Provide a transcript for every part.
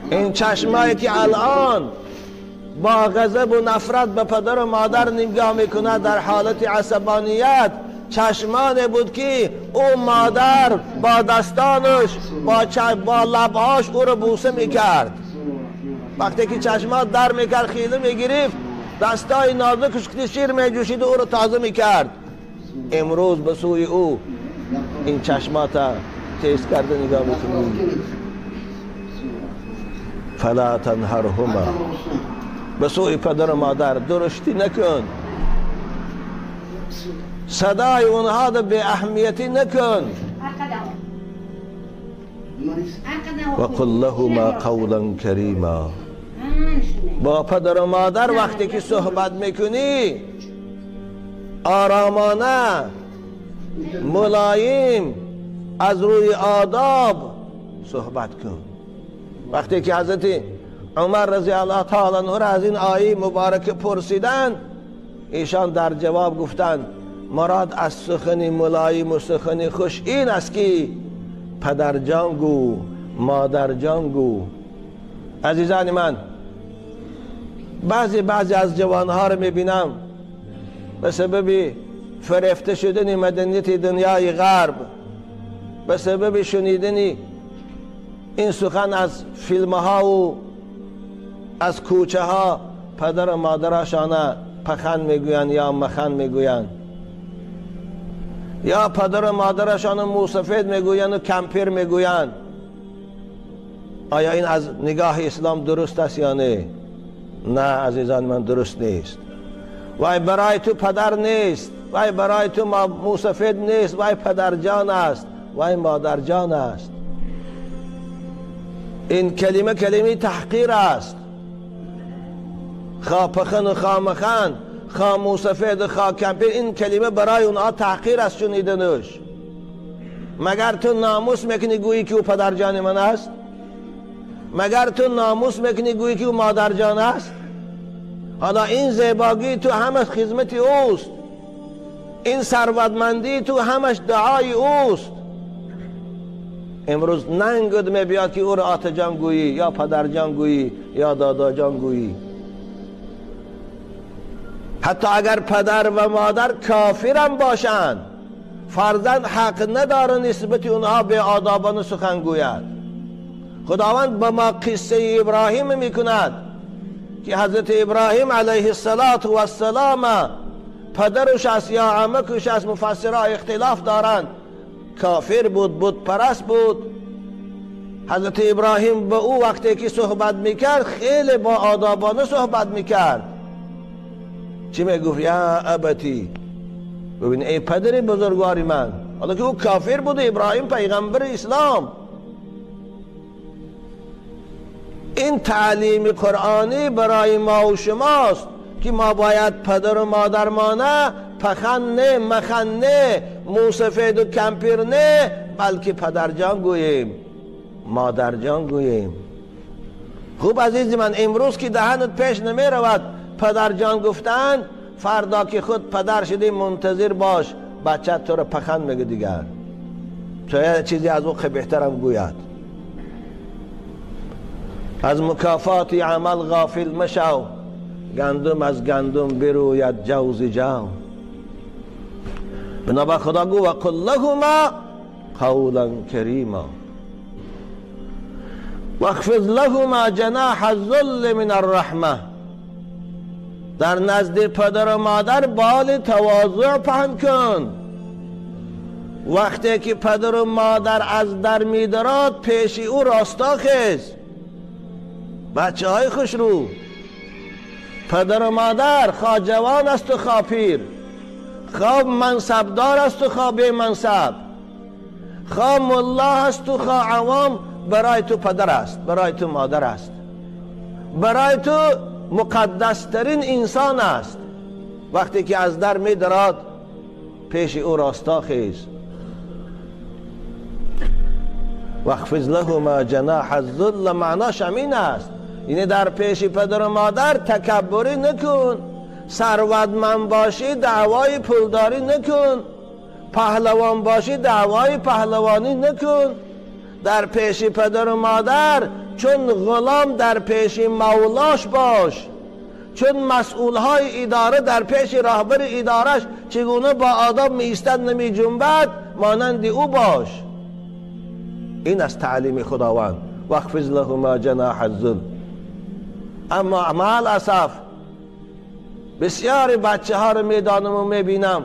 این چشمایی که الان با غضب و نفرت به پدر و مادر نگاه میکند در حالت عصبانیت، چشمان بود که او مادر با دستانش با لبهاش او رو بوسه میکرد. وقتی که چشمات در میکرد، خیله میگرفت، دستای نازکش که شیر میجوشید و او رو تازه میکرد. امروز به سوی او این چشمات تیز کرده نگاه میکنی. فلا تنهرهما، به سوی پدر و مادر درشتی نکن، صدای اونها رو به اهمیتی نکن. و قل لهما قولا کریما. با پدر و مادر وقتی که صحبت میکنی آرامانه، ملایم، از روی آداب صحبت کن. وقتی که حضرت عمر رضی الله تعالی عنه را از این آیه مبارک پرسیدند، ایشان در جواب گفتند مراد از سخن ملایم و سخن خوش این است که پدر جان گو، مادر جان گو. عزیزان من، بعضی از جوانها رو میبینم به سبب فرفته شدن مدنیت دنیای غرب، به سبب شنیدن این سخن از فیلم ها و از کوچه ها، پدر و مادرشان پخن میگویند یا مخن میگویند، یا پدر و مادرشان موسفید میگویند و کمپیر میگویند. آیا این از نگاه اسلام درست است یا نه؟ نه عزیزان من، درست نیست. وای برای تو پدر نیست، وای برای تو موسفید نیست، وای پدر جان است، وای مادر جان است. این کلمه کلمه تحقیر است. خواه پخن و خواه مخن، خواه موسفید و خواه کمپیر، این کلمه برای اونها تحقیر است شنیدنش. مگر تو ناموس میکنی گویی که او پدر جان من است؟ مگر تو ناموس میکنی گویی که او مادر جان است؟ حالا این زیباگی تو همش خدمت اوست، این ثروتمندی تو همش دعای اوست. امروز ننگد میبیاد که او را آتا جان گویی یا پدر جان گویی یا دادا جان گویی. حتی اگر پدر و مادر کافرم باشند، فرزند حق نداره نسبت اونها به آدابان سخن گوید. خداوند به ما قصه ابراهیم میکند که حضرت ابراهیم علیه السلام پدرش است یا عمکش است، مفسرها اختلاف دارند، کافر بود، بت پرست بود. حضرت ابراهیم به او وقتی که صحبت میکرد خیلی با آدابانه صحبت میکرد. چی میگفت؟ یا ابتی، ببین ای پدر بزرگوار من. حالا که او کافر بود، ابراهیم پیغمبر اسلام. این تعلیم قرآنی برای ما و شماست که ما باید پدر و مادر مانه پخن نه، مخن نه، موسفید و کمپیر نه، بلکه پدر جان گوییم، مادر جان گوییم. خوب عزیز من، امروز که دهنت پیش نمی رود پدر جان گفتن، فردا که خود پدر شدی منتظر باش بچه تو رو پخن میگه دیگر، شاید چیزی از او بهترم گوید. از مکافات عمل غافل مشو، گندم از گندم بروید جوز جو. بنابر خدا گو و قل لهما قولا کریما واخفض لهما جناح الذل من الرحمه. در نزد پدر و مادر بال تواضع پهن کن. وقتی که پدر و مادر از در میدراد پیش او راستا خیز. بچه های خوش رو، پدر و مادر خواه جوان است و خواه پیر، خواه منصبدار است و خواه بی منصب، خواه ملا است و خواه عوام، برای تو پدر است، برای تو مادر است، برای تو مقدس ترین انسان است. وقتی که از در می دراد پیش او راستا خیز. واخفض لهما جناح الذل معناش همین است، یعنی در پیش پدر و مادر تکبری نکن، ثروتمند باشی دعوای پولداری نکن، پهلوان باشی دعوای پهلوانی نکن، در پیش پدر و مادر چون غلام در پیش مولاش باش، چون مسئولهای اداره در پیش راهبر ادارش چگونه با آداب می ایستد نمی جنبد، مانند او باش. این از تعلیم خداوند. واخفض لهما جناح الذل. اما مع الاسف بسیاری بچه ها رو میدانم و میبینم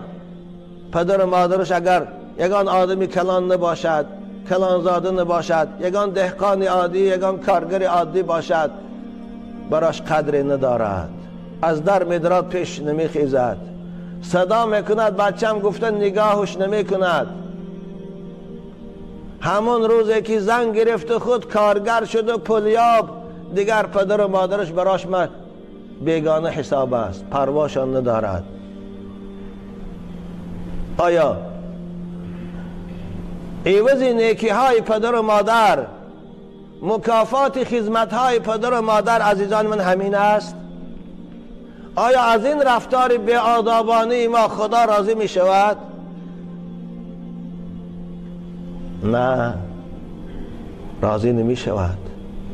پدر و مادرش اگر یگان آدمی کلان نباشد، کلانزاده نباشد، یگان دهقان عادی، یگان کارگر عادی باشد، براش قدری ندارد، از در میدراد پیش نمیخیزد، صدا میکند بچم گفته نگاهش نمیکند. همون روزی که زن گرفت خود کارگر شد و پولیاب، دیگر پدر و مادرش براش بیگانه حساب است، پرواشان ندارد. آیا عوض نیکی های پدر و مادر، مکافات خدمت های پدر و مادر عزیزان من همین است؟ آیا از این رفتار بی‌آدابانه ما خدا راضی می شود؟ نه، راضی نمی شود.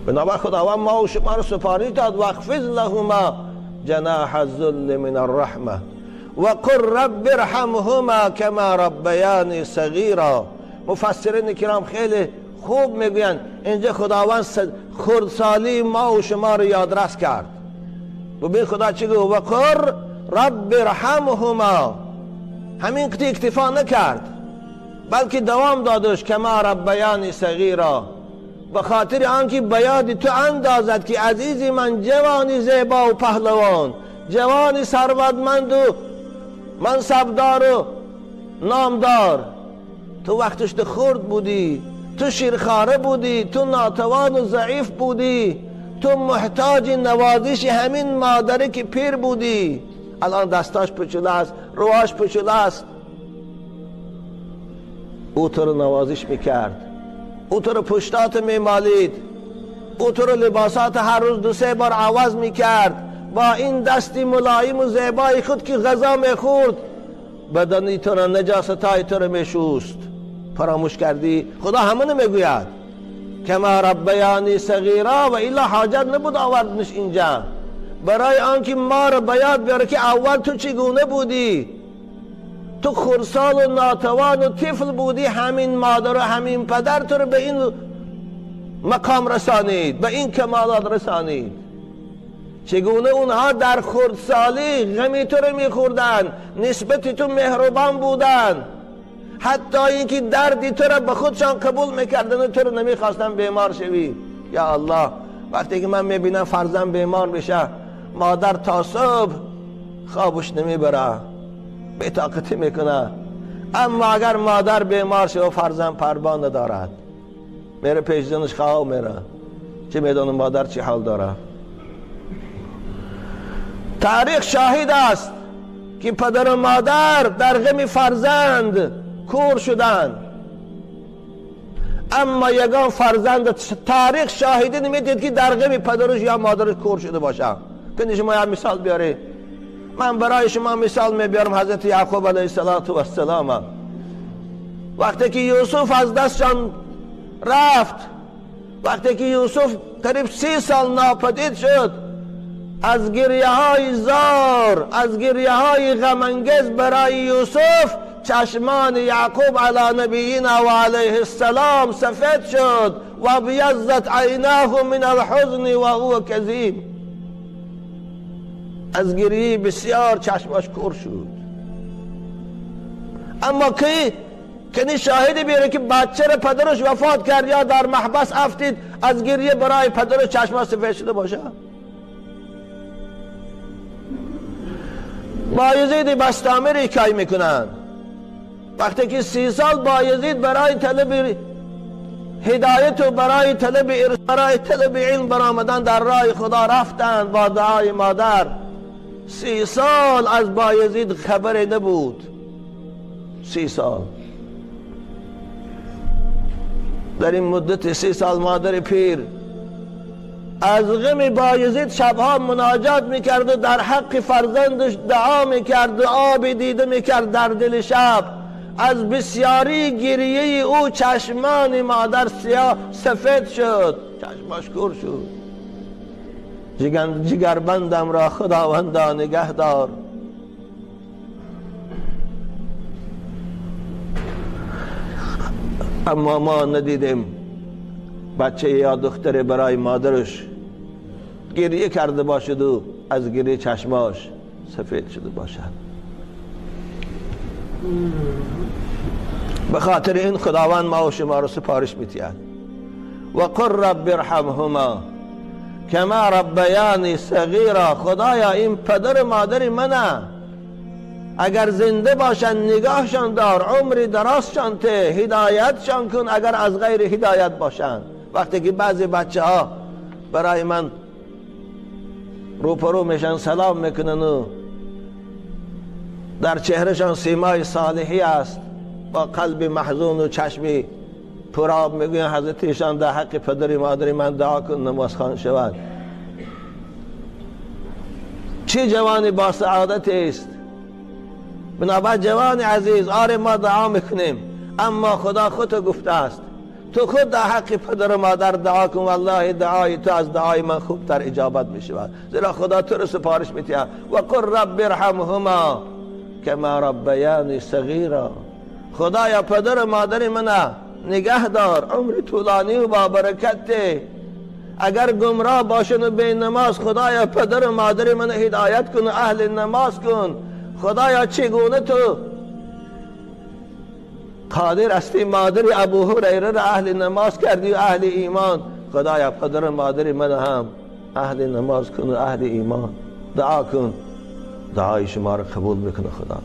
بنابر خداوند ما و شما را سپاری داد واخفض لهما جناح الذل من الرحمه و قل رب ارحمهما کما ربیانی صغیرا. مفسرین کرام خیلی خوب میگویند اینجا خداوند خردسالی ما و شما را یادرس کرد. ببین خدا چی گفت؟ و قل رب ارحمهما. همین که اکتفا نکرد بلکه دوام دادش کما ربیانی صغیرا، به خاطر آنکه بیاد تو اندازد که عزیزی من جوانی زیبا و پهلوان، جوانی ثروتمند و منصبدار و نامدار، تو وقتش تو خرد بودی، تو شیرخواره بودی، تو ناتوان و ضعیف بودی، تو محتاج نوازش همین مادره که پیر بودی. الان دستاش پچوله است، رواش پچوله است، او تو رو نوازش میکرد، او تو رو پشتات میمالید، او تو رو لباسات هر روز دو سه بار عوض میکرد. با این دستی ملایم و زیبای خود که غذا میخورد بدنی تو رو، نجاستای تو رو میشوست. فراموش کردی؟ خدا همونو میگوید کما ربیانی صغیرا، و الا حاجت نبود آوردنش اینجا، برای آنکه ما رو بیاد بیاره که اول تو چگونه بودی، تو خرسال و ناتوان و طفل بودی، همین مادر و همین پدر تو رو به این مقام رسانید، به این کمالات رسانید. چگونه اونها در خردسالی غمی تو رو میخوردن، نسبت تو مهربان بودن، حتی اینکه دردی تو رو به خودشان قبول میکردن و تو رو نمیخواستن بیمار شوی. یا الله، وقتی که من میبینم فرزند بیمار میشه، مادر تا صبح خوابش نمیبره، بی‌طاقتی میکنه. اما اگر مادر بیمار شه و فرزند پروا ندارد، میره پیش زنش خواب میره، چه میدانم مادر چی حال داره. تاریخ شاهد است که پدر و مادر در غم فرزند کور شدند، اما یگان فرزند تاریخ شاهدی نمیدید که در غم پدرش یا مادرش کور شده باشه. کنی شما یک مثال بیاری؟ من برای شما مثال میبیارم حضرت یعقوب علیه السلام. وقتی که یوسف از دستشان رفت، وقتی که یوسف قریب 30 سال ناپدید شد، از گریه های زار، از گریه های غم انگیز برای یوسف، چشمان یعقوب علی نبینا و علیه السلام سفید شد و بیضت عیناه من الحزن و هو کظیم. از گریه بسیار چشماش کور شد. اما کی کنی شاهدی بیاره که بچه را پدرش وفات کرد یا در محبس افتید، از گریه برای پدرش چشماش سفید شده باشه؟ بایزید بسطامی حکایت میکنند. وقتی که 30 سال بایزید برای طلب هدایت و برای طلب برای طلب علم برآمدن در راه خدا رفتند با دعای مادر، 30 سال از بایزید خبری نبود. 30 سال. در این مدت 30 سال مادر پیر از غم بایزید شبها مناجات میکرد و در حق فرزندش دعا میکرد، دعا دیده میکرد در دل شب. از بسیاری گریه او چشمان مادر سیاه سفید شد، چشماش کور شد. جگربندم را خداوندا نگه دار. اما ما ندیدیم بچه یا دختر برای مادرش گریه کرده باشد و از گریه چشماش سفید شده باشد. به خاطر این خداوند ما و شما را سپارش می‌دهد. و قل رب ارحمهما کما ربیانی صغیرا. خدایا این پدر و مادر منه، اگر زنده باشند نگاهشان دار، عمری درازشان ته، هدایتشان کن اگر از غیر هدایت باشند. وقتی که بعضی بچه ها برای من روپرو میشن، سلام میکنن و در چهرهشان سیمای صالحی است، با قلب محزون و چشمی پرآب میگوین حضرت ایشان در حق پدر مادر من دعا کن نماز خوان شود. چه جوانی با سعادت است. بنابر جوان عزیز، آره ما دعا میکنیم، اما خدا خود گفته است تو خود در حق پدر و مادر دعا کن، والله دعای تو از دعای من خوبتر اجابت میشود، زیرا خدا تو رو سفارش میده. و قل رب ارحمهما کما ربیانی صغیرا. خدایا پدر و مادر من نگه دار، عمر طولانی و با برکت. اگر گمراه باشن و بی نماز، خدایا پدر و مادر من هدایت کن و اهل نماز کن. خدایا چگونه تو قادر هستی مادر ابو هریره را اهل نماز کردی و اهل ایمان، خدایا پدر و مادر من هم اهل نماز کن و اهل ایمان. دعا کن، دعای شما را قبول میکنه خدا.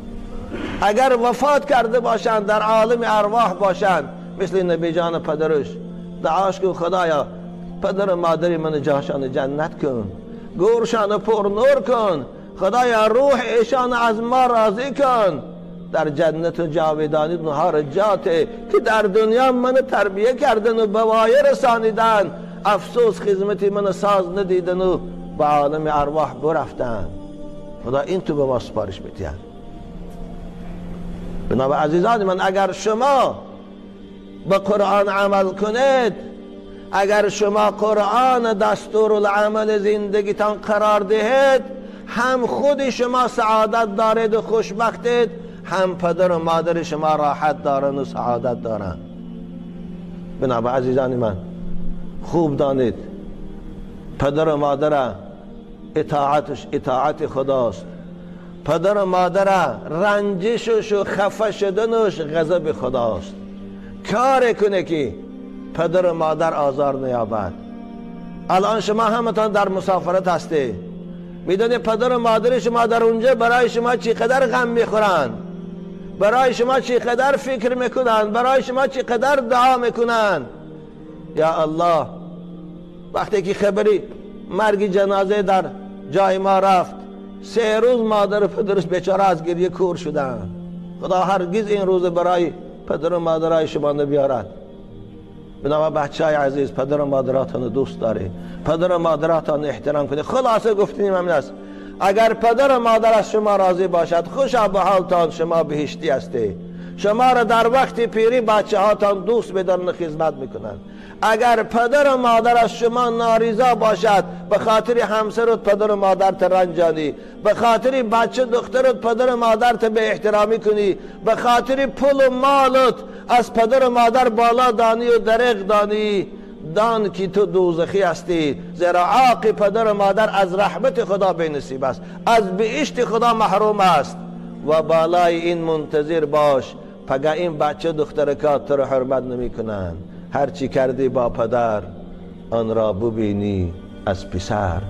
اگر وفات کرده باشند، در عالم ارواح باشند، مثل نبی جان پدرش، دعاش کن خدایا پدر و مادر من جاشان جنت کن، گورشان پر نور کن، خدایا روح ایشان از ما راضی کن، در جنت و جاودانی نهار جاته که در دنیا من تربیه کردن و به وایه رسانیدن، افسوس خدمت من ساز ندیدن و به عالم ارواح برفتن. خدا این تو به ما سپارش میدهد. بنابر عزیزان من، اگر شما به قرآن عمل کنید، اگر شما قرآن دستورالعمل زندگیتان قرار دهید، هم خود شما سعادت دارید و خوشبختید، هم پدر و مادر شما راحت دارند و سعادت دارند. بنابر عزیزان من، خوب دانید پدر و مادر اطاعتش اطاعت خداست، پدر و مادر رنجشش و خفه شدنش غضب خداست. کار کنه که پدر و مادر آزار نیابد. الان شما همتان در مسافرت هستی، میدونی پدر و مادر شما در اونجا برای شما چقدر غم میخورند، برای شما چقدر فکر میکنند، برای شما چقدر دعا میکنند. یا الله، وقتی که خبری مرگ جنازه در جای ما رفت، 3 روز مادر و پدرش بیچاره از گریه کور شدند. خدا هرگز این روز برای پدر و مادرای شما نبیارد. بنابر بچه های عزیز، پدر و مادراتان دوست داری، پدر و مادراتان احترام کنید. خلاصه گفتیم همین است، اگر پدر و مادر از شما راضی باشد، خوشا به حالتان، شما بهشتی هستی. شما را در وقت پیری بچه هاتان دوست بدارن و خدمت میکنند. اگر پدر و مادر از شما ناریزا باشد، به خاطر همسرت پدر و مادرت رنجانی، به خاطر بچه دخترت پدر و مادرت به احترامی کنی، به خاطر پول و مالت از پدر و مادر بالا دانی و دریغ دانی، دان که تو دوزخی هستی. زیرا عاق پدر و مادر از رحمت خدا بی نصیب است، از بهشت خدا محروم است. و بالای این منتظر باش، پگه این بچه دخترکات تو را حرمت نمی کنند. هرچی کردی با پدر آن را ببینی از پسر.